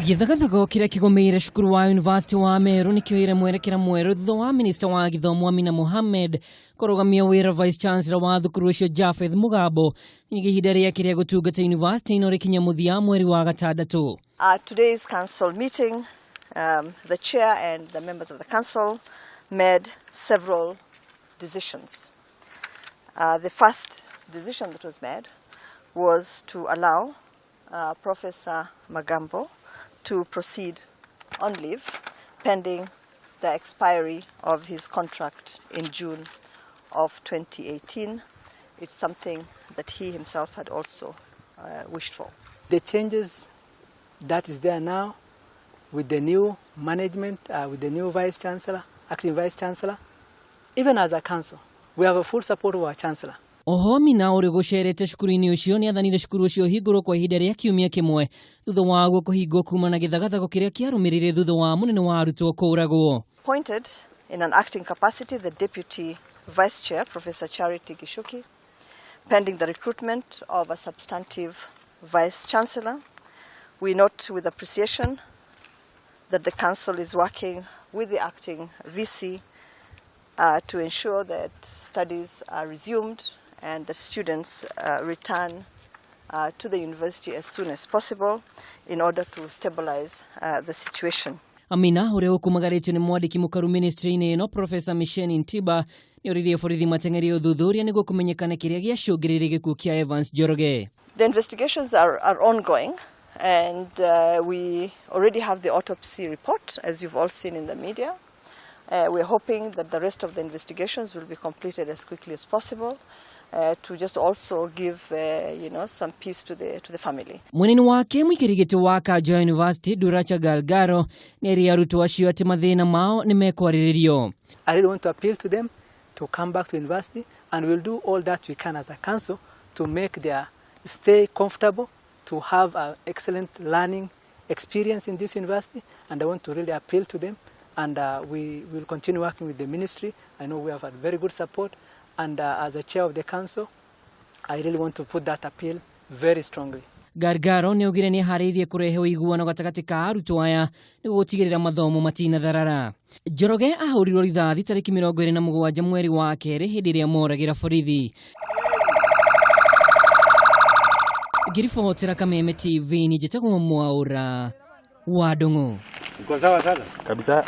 Gĩthagathago kĩrĩa kĩgũmĩire cukuru wa University wa Meru nĩ kĩoire mwerekera mwerũ thutha wa minista wa gĩthomo Amina Mohamed kũrũgamia wĩra Vice Chancellor wa thukuru ũcio Japheth Mugambo nginya ihinda rĩake rĩa gũtungata university ĩno rĩkinya mũthia mweri wa gatandatũ. At today's council meeting, the chair and the members of the council made several decisions. The first decision that was made was to allow Professor Magambo to proceed on leave pending the expiry of his contract in June of 2018. It's something that he himself had also wished for. The changes that is there now with the new management, with the new Vice Chancellor, acting Vice Chancellor, even as a council, we have a full support of our Chancellor. Oho Amina ũrĩa ũgũcerete cukuru-inĩ ũcio nĩ athanire cukuru ũcio ũhingũrwo kwa ihinda rĩa kiumia kĩmwe thutha waguo kũhingwo kuma na gĩthagathago kĩrĩa kĩarũmĩrĩire thutha wa mũnene wa arutwo kũũragwo. Appointed in an acting capacity the Deputy Vice Chair, Professor Charity Gichuki, pending the recruitment of a substantive Vice Chancellor. We note with appreciation that the Council is working with the acting VC to ensure that studies are resumed and the students return to the university as soon as possible in order to stabilize the situation. Amina ũrĩa ũkumagarĩtio nĩ mwandĩki mũkaru ministry-inĩ ĩno Professor Michelle Ntiba nĩ oririe borithi mateng'erie ũthuthuria nĩguo kũmenyekane kĩrĩa gĩacũngĩrĩirie gĩkuũ kĩa Evans Njoroge. The investigations are ongoing and we already have the autopsy report, as you've all seen in the media. We're hoping that the rest of the investigations will be completed as quickly as possible to just also give some peace to the family. Mwena-inĩ wake mũikari gĩtĩ wa Kanjo University Duracha Galgaro nĩ erire arutwo acio atĩ mathĩna mao nĩ mekwarĩrĩrio. I really want to appeal to them to come back to university, and we'll do all that we can as a council to make their stay comfortable, to have an excellent learning experience in this university, and I want to really appeal to them, and we will continue working with the ministry. I know we have had very good support, and as a chair of the council, I really want to put that appeal very strongly. Gargaro nĩ augire nĩ aharĩirie kũrehe ũiguano gatagatĩ ka arutwo aya nĩguo gũtigĩrĩra mathomo matinatharara. Njoroge ahũrirwo rithathi tarĩki 27 mweri wa kerĩ hĩndĩ ĩrĩa moragĩra borithi. Ngĩribotera Kameme TV nĩ njĩtagwo Mwaũra wa Ndung'u. Uko sawa sasa? Kabisa.